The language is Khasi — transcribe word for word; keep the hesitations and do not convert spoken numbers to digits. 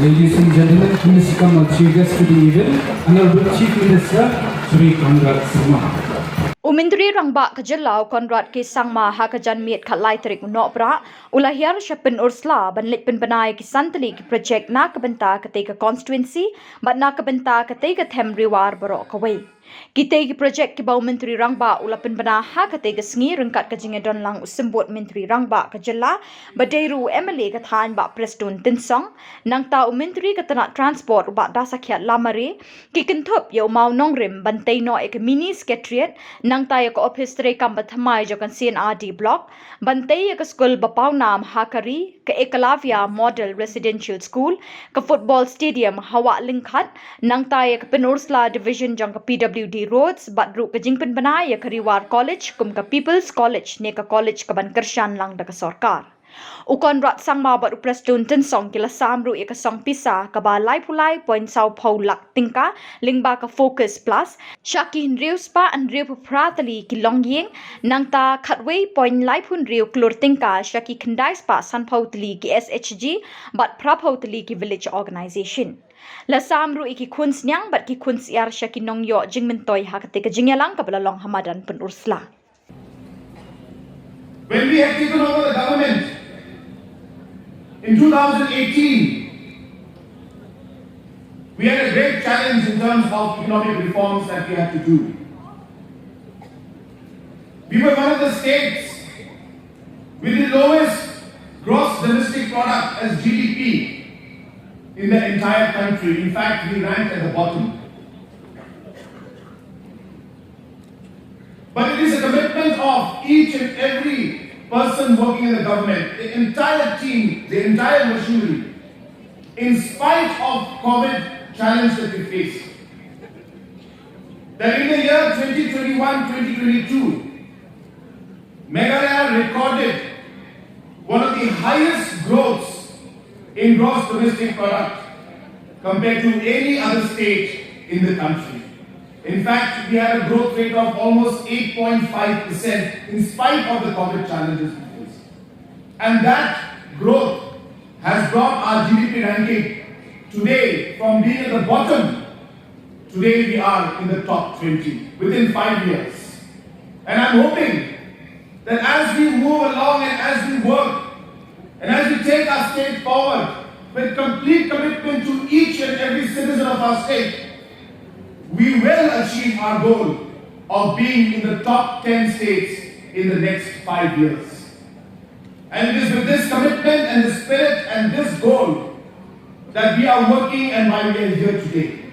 Ladies and gentlemen, please come our chief guest to the event, Honorable Chief Minister Shri Conrad Sangma. U Myntri Rangbah ka Jylla u Conrad K Sangma ha ka janmiet khatlai tarik u Nohprah u la hiar sha Pynursla ban leit pynbna ïa ki san tylli ki project na ka bynta katei ka constituency bad na ka bynta katei ka them Ri War baroh kawei. Kitei ki project kiba u Myntri Rangbah u la pynbna ha katei ka sngi ryngkat ka jingïadon lang u Symbud Myntri Rangbah ka Jylla ba dei ruh u MLA ka thaiñ Bah Prestone Tynsong, nangta u Myntri ka tnat Transport u Bah Dasakhiat Lamare, ki kynthup ïa u mawnongrim ban tei noh ïa ka Mini Secretariat, nangta ïa ka ophis treikam bathymmai jong ka C&RD Block, ban tei ïa ka skul ba pawnam ha ka ri, ka Ekalavya Model Residential School, ka Football Stadium ha Wah Lyngkhat, nangta ïa ka Pynursla Division jong ka PWD Roads, bad ruh ka jingpynbna ïa ka Ri War College kum ka People's College ne ka college kaban kyrshan lang da ka sorkar. U Conrad Sangma bad u Prestone Tynsong ki la sam ruh ïa ka song pisa kaba laiphew lai point saw phew lak tyngka lyngba ka FOCUS Plus sha ki hynriew spah hynriewphew phra tylli ki longïing, nangta khatwei point laiphew hynriew klur tyngka sha ki khyndai spah sanphew tylli ki SHG bad phraphew tylli ki Village Organisation. La sam ruh ïa ki khun sniang bad ki khun syiar sha ki nongïoh jingmyntoi ha katei ka jingïalang kaba la long ha madan Pynursla. When we had taken over the government in two thousand eighteen, we had a great challenge in terms of economic reforms that we had to do. We were one of the states with the lowest gross domestic product as G D P in the entire country. In fact, we ranked at the bottom. But it is a commitment of each and every person working in the government, the entire team, the entire machinery, in spite of COVID challenge that we face, that in the year twenty twenty-one twenty twenty-two, Meghalaya recorded one of the highest growths in gross domestic product compared to any other state in the country. In fact, we had a growth rate of almost eight point five percent in spite of the COVID challenges we faced. And that growth has brought our G D P ranking today from being at the bottom, today we are in the top twenty within five years. And I'm hoping that as we move along and as we work and as we take our state forward with complete commitment to each and every citizen of our state, we will achieve our goal of being in the top ten states in the next five years. And it is with this commitment and this spirit and this goal that we are working and why we are here today.